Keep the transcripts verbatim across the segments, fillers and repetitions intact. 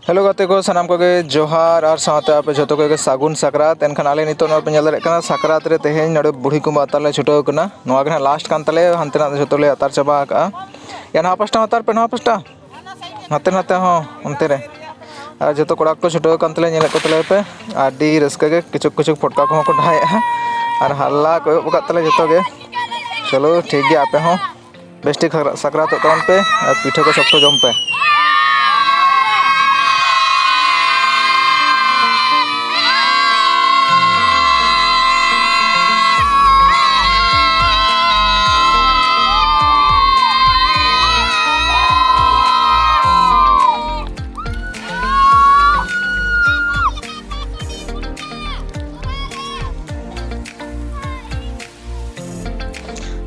Hello ᱜᱟᱛᱮ ᱠᱚ, ᱥᱟᱱᱟᱢ ᱠᱚᱜᱮ ᱡᱚᱦᱟᱨ ᱟᱨ ᱥᱟᱶᱛᱮ ᱟᱯᱮ ᱡᱷᱚᱛᱚ ᱠᱚᱜᱮ ᱥᱟᱹᱜᱩᱱ ᱥᱟᱠᱨᱟᱛ᱾ ᱮᱱᱠᱷᱟᱱ ᱟᱞᱮ ᱱᱤᱛᱚᱜ ᱱᱚᱣᱟ ᱯᱮ ᱧᱮᱞ ᱫᱟᱲᱮᱭᱟᱜ ᱠᱟᱱᱟ, ᱥᱟᱠᱨᱟᱛ ᱨᱮ ᱛᱮᱦᱮᱧ ᱱᱚᱰᱮ ᱵᱩᱲᱦᱤ ᱠᱩᱢᱵᱟᱹ ᱟᱛᱟᱨ ᱞᱮ ᱪᱷᱩᱴᱟᱹᱣ ᱠᱟᱱᱟ᱾ ᱱᱚᱣᱟ ᱜᱮ ᱱᱟᱦᱟᱜ ᱞᱟᱥᱴ ᱠᱟᱱ ᱛᱟᱞᱮᱭᱟ, ᱦᱟᱱᱛᱮ ᱱᱟᱜ ᱡᱷᱚᱛᱚ ᱞᱮ ᱟᱛᱟᱨ ᱪᱟᱵᱟ ᱟᱠᱟᱜᱼᱟ᱾ ᱭᱟ, ᱱᱚᱣᱟ ᱯᱟᱥᱴᱟ ᱦᱚᱸ ᱟᱛᱟᱨ ᱯᱮ, ᱱᱚᱣᱟ ᱯᱟᱥᱴᱟ, ᱱᱟᱛᱮ ᱱᱟᱛᱮ ᱦᱚᱸ ᱚᱱᱛᱮ ᱨᱮ᱾ ᱟᱨ ᱡᱷᱚᱛᱚ ᱠᱚᱲᱟ ᱠᱚ ᱪᱷᱩᱴᱟᱹᱣ ᱟᱠᱟᱱ ᱛᱟᱞᱮᱭᱟ, ᱧᱮᱞᱮᱫ ᱠᱚ ᱛᱟᱞᱮᱭᱟ ᱯᱮ᱾ ᱟᱹᱰᱤ ᱨᱟᱹᱥᱠᱟᱹ ᱜᱮ, ᱠᱤᱪᱷᱩ ᱠᱤᱪᱷᱩ ᱯᱷᱚᱴᱠᱟ ᱠᱚᱦᱚᱸ ᱠᱚ ᱰᱷᱟᱭᱮᱜᱼᱟ᱾ ᱟᱨ ᱦᱟᱞᱞᱟ ᱠᱚ ᱮᱦᱚᱵ ᱟᱠᱟᱫ ᱛᱟᱞᱮᱭᱟ ᱡᱷᱚᱛᱚ ᱜᱮ᱾ ᱪᱚᱞᱚ ᱴᱷᱤᱠ ᱜᱮᱭᱟ, ᱟᱯᱮ ᱦᱚᱸ ᱵᱮᱥ ᱴᱷᱤᱠ ᱥᱟᱠᱨᱟᱛᱚᱜ ᱛᱟᱵᱚᱱ ᱯᱮ ᱟᱨ ᱯᱤᱴᱷᱟᱹ ᱠᱚ ᱥᱚᱠᱛᱚ ᱡᱚᱢ ᱯᱮ᱾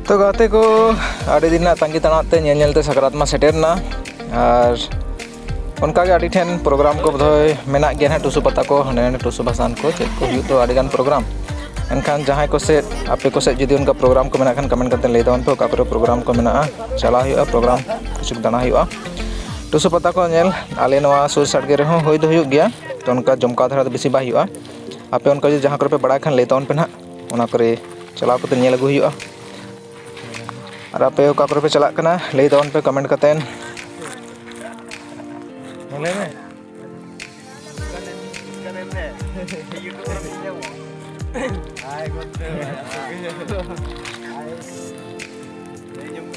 ᱛᱚ ᱜᱟᱛᱮ ᱠᱚ, ᱟᱹᱰᱤ ᱫᱤᱱ ᱨᱮᱱᱟᱜ ᱛᱟᱺᱜᱤ ᱛᱟᱲᱟᱜ ᱛᱮ ᱧᱮᱞ ᱧᱮᱞ ᱛᱮ ᱥᱟᱠᱨᱟᱛ ᱢᱟ ᱥᱮᱴᱮᱨ ᱮᱱᱟ᱾ ᱟᱨ ᱚᱱᱠᱟ ᱜᱮ ᱟᱹᱰᱤ ᱴᱷᱮᱱ ᱯᱨᱳᱜᱨᱟᱢ ᱠᱚ ᱵᱳᱫᱷᱚᱭ ᱢᱮᱱᱟᱜ ᱜᱮᱭᱟ ᱱᱟᱦᱟᱜ, ᱴᱩᱥᱩ ᱯᱟᱛᱟ ᱠᱚ, ᱦᱟᱸᱰᱮ ᱱᱟᱰᱮ ᱴᱩᱥᱩ ᱵᱷᱟᱥᱟᱱ ᱠᱚ, ᱪᱮᱫ ᱠᱚ ᱦᱩᱭᱩᱜ ᱫᱚ, ᱟᱹᱰᱤ ᱜᱟᱱ ᱯᱨᱳᱜᱨᱟᱢ᱾ ᱮᱱᱠᱷᱟᱱ ᱡᱟᱦᱟᱸᱭ ᱠᱚ ᱥᱮᱫ, ᱟᱯᱮ ᱠᱚ ᱥᱮᱫ ᱡᱩᱫᱤ ᱚᱱᱠᱟ ᱯᱨᱳᱜᱨᱟᱢ ᱠᱚ ᱢᱮᱱᱟᱜ ᱠᱷᱟᱱ, ᱠᱚᱢᱮᱱᱴ ᱠᱟᱛᱮ ᱞᱟᱹᱭ ᱛᱟᱵᱚᱱ ᱯᱮ, ᱚᱠᱟ ᱠᱚᱨᱮ ᱯᱨᱳᱜᱨᱟᱢ ᱠᱚ ᱢᱮᱱᱟᱜᱼᱟ, ᱪᱟᱞᱟᱣ ᱦᱩᱭᱩᱜᱼᱟ, ᱯᱨᱳᱜᱨᱟᱢ ᱠᱤᱪᱷᱩ ᱫᱟᱬᱟ ᱦᱩᱭᱩᱜᱼᱟ᱾ ᱴᱩᱥᱩ ᱯᱟᱛᱟ ᱠᱚ ᱧᱮᱞ ᱟᱞᱮ ᱱᱚᱣᱟ ᱥᱩᱨ ᱥᱟᱰᱜᱮ ᱨᱮᱦᱚᱸ ᱦᱩᱭ ᱫᱚ ᱦᱩᱭᱩᱜ ᱜᱮᱭᱟ, ᱛᱚ ᱚᱱᱠᱟ ᱡᱚᱢᱠᱟᱣ ᱫᱷᱟᱨᱟ ᱫᱚ ᱵᱮᱥᱤ ᱵᱟᱭ ᱦᱩᱭᱩᱜᱼᱟ᱾ ᱟᱯᱮ ᱚᱱᱠᱟ ᱡᱩᱫᱤ ᱡᱟᱦᱟᱸ ᱠᱚᱨᱮ ᱯᱮ ᱵᱟᱲᱟᱭ ᱠᱷᱟᱱ, ᱞᱟᱹᱭ ᱛᱟᱵᱚᱱ ᱯᱮ ᱱᱟᱦᱟᱜ, ᱚᱱᱟ ᱠᱚᱨᱮ ᱪᱟᱞᱟᱣ ᱠᱟᱛᱮ ᱧᱮᱞ ᱟᱹᱜᱩ ᱦᱩᱭᱩᱜᱼᱟ᱾ ᱟᱨ ᱟᱯᱮ ᱚᱠᱟ ᱠᱚᱨᱮ ᱯᱮ ᱪᱟᱞᱟᱜ ᱠᱟᱱᱟ, ᱞᱟᱹᱭ ᱛᱟᱵᱚᱱ ᱯᱮ ᱠᱚᱢᱮᱱᱴ ᱠᱟᱛᱮ᱾ ᱢᱟ ᱞᱟᱹᱭ ᱢᱮ᱾ ᱦᱟᱭ ᱜᱚᱢᱠᱮ᱾ ᱦᱟᱭ᱾ ᱞᱟᱹᱭ ᱧᱚᱜ ᱢᱮ᱾